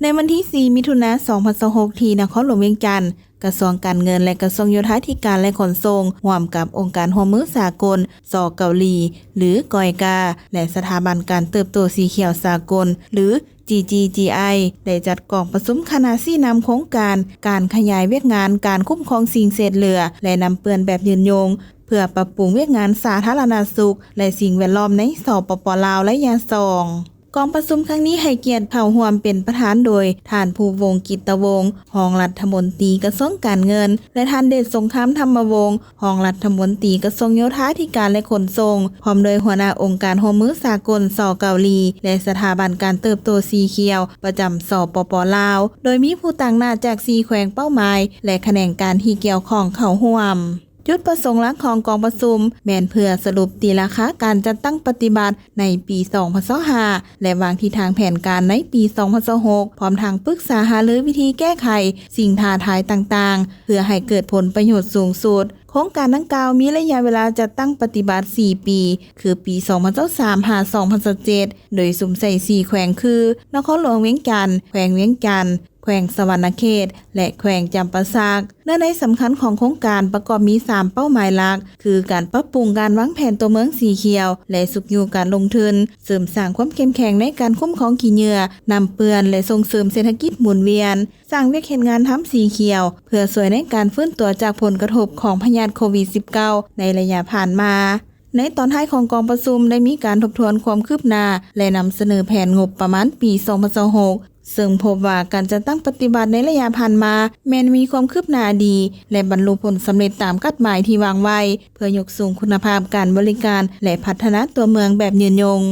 ໃນວັນທີສີ່ ມິຖຸນາ ສອງພັນຊາວຫົກ ທີ່ນະຄອນຫຼວງວຽງຈັນ, ກະຊວງການເງິນ ແລະ ກະຊວງໂຍທາທິການ ແລະ ຂົນສົ່ງ ຮ່ວມກັບອົງການຮ່ວມມືສາກົນ ສ ເກົາຫຼີ ຫຼື ກອຍກາ ແລະ ສະຖາບັນການເຕີບໂຕສີຂຽວສາກົນ ຫຼື GGGI ໄດ້ຈັດກອງປະຊຸມຄະນະຊີ້ນຳໂຄງການ ການຂະຫຍາຍວຽກງານການຄຸ້ມຄອງສິ່ງເສດເຫຼືອ ແລະ ນ້ຳເປື້ອນແບບຍືນຍົງ ເພື່ອປັບປຸງວຽກງານສາທາລະນະສຸກ ແລະ ສິ່ງແວດລ້ອມໃນ ສປປ ລາວ ໄລຍະສອງ. ກອງປະຊຸມຄັ້ງນີ້ໃຫ້ກຽດເຂົ້າຮ່ວມເປັນປະທານໂດຍ ທ່ານ ພູວົງ ກິດຕະວົງ ຮອງລັດຖະມົນຕີກະຊວງການເງິນ ແລະ ທ່ານ ເດດສົງຄາມ ທຳມະວົງ ຮອງລັດຖະມົນຕີກະຊວງໂຍທາທິການ ແລະ ຂົນສົ່ງ ພ້ອມດ້ວຍຫົວໜ້າອົງການຮ່ວມມືສາກົນ ສ ເກົາຫຼີ ແລະ ສະຖາບັນການເຕີບໂຕສີຂຽວ ປະຈຳ ສປປ ລາວ ໂດຍມີຜູ້ຕາງໜ້າຈາກສີ່ແຂວງເປົ້າໝາຍ ແລະ ຂະແໜງການທີ່ກ່ຽວຂ້ອງເຂົ້າຮ່ວມ. ຈຸດປະສົງຫຼັກຂອງກອງປະຊຸມ ແມ່ນເພື່ອສະຫຼຸບຕີລາຄາການຈັດຕັ້ງປະຕິບັດໃນປີສອງພັນຊາວຫ້າ ແລະ ວາງທິດທາງແຜນການໃນປີສອງພັນຊາວຫົກ ພ້ອມທັງປຶກສາຫາລືວິທີແກ້ໄຂສິ່ງທ້າທາຍຕ່າງໆ ເພື່ອໃຫ້ເກີດຜົນປະໂຫຍດສູງສຸດ. ໂຄງການດັ່ງກ່າວມີໄລຍະເວລາຈັດຕັ້ງປະຕິບັດສີ່ປີ ຄືປີສອງພັນຊາວສາມ ຫາ ສອງພັນຊາວເຈັດ ໂດຍສຸມໃສ່ສີ່ແຂວງຄື ນະຄອນຫຼວງວຽງຈັນ, ແຂວງວຽງຈັນ, ແຂວງສະຫວັນນະເຂດ ແລະ ແຂວງຈຳປາສັກ. ເນື້ອໃນສຳຄັນຂອງໂຄງການປະກອບມີສາມເປົ້າໝາຍຫຼັກ ຄື ການປັບປຸງການວາງແຜນຕົວເມືອງສີຂຽວ ແລະ ຊຸກຍູ້ການລົງທຶນ, ເສີມສ້າງຄວາມເຂັ້ມແຂງໃນການຄຸ້ມຄອງຂີ້ເຫຍື້ອ, ນ້ຳເປື້ອນ ແລະ ສົ່ງເສີມເສດຖະກິດໝູນວຽນ, ສ້າງວຽກເຮັດງານທຳສີຂຽວ ເພື່ອຊ່ວຍໃນການຟື້ນຕົວຈາກຜົນກະທົບຂອງພະຍາດໂຄວິດສິບເກົ້າ ໃນໄລຍະຜ່ານມາ. ໃນຕອນທ້າຍຂອງກອງປະຊຸມໄດ້ມີການທົບທວນຄວາມຄືບໜ້າ ແລະ ນຳສະເໜີແຜນງົບປະມານປີສອງພັນຊາວຫົກ ເຊິ່ງພົບວ່າການຈັດຕັ້ງປະຕິບັດໃນໄລຍະຜ່ານມາ ແມ່ນມີຄວາມຄືບໜ້າດີ ແລະ ບັນລຸຜົນສຳເລັດຕາມຄາດໝາຍທີ່ວາງໄວ້ ເພື່ອຍົກສູງຄຸນນະພາບການບໍລິການ ແລະ ພັດທະນາຕົວເມືອງແບບຍືນຍົງ.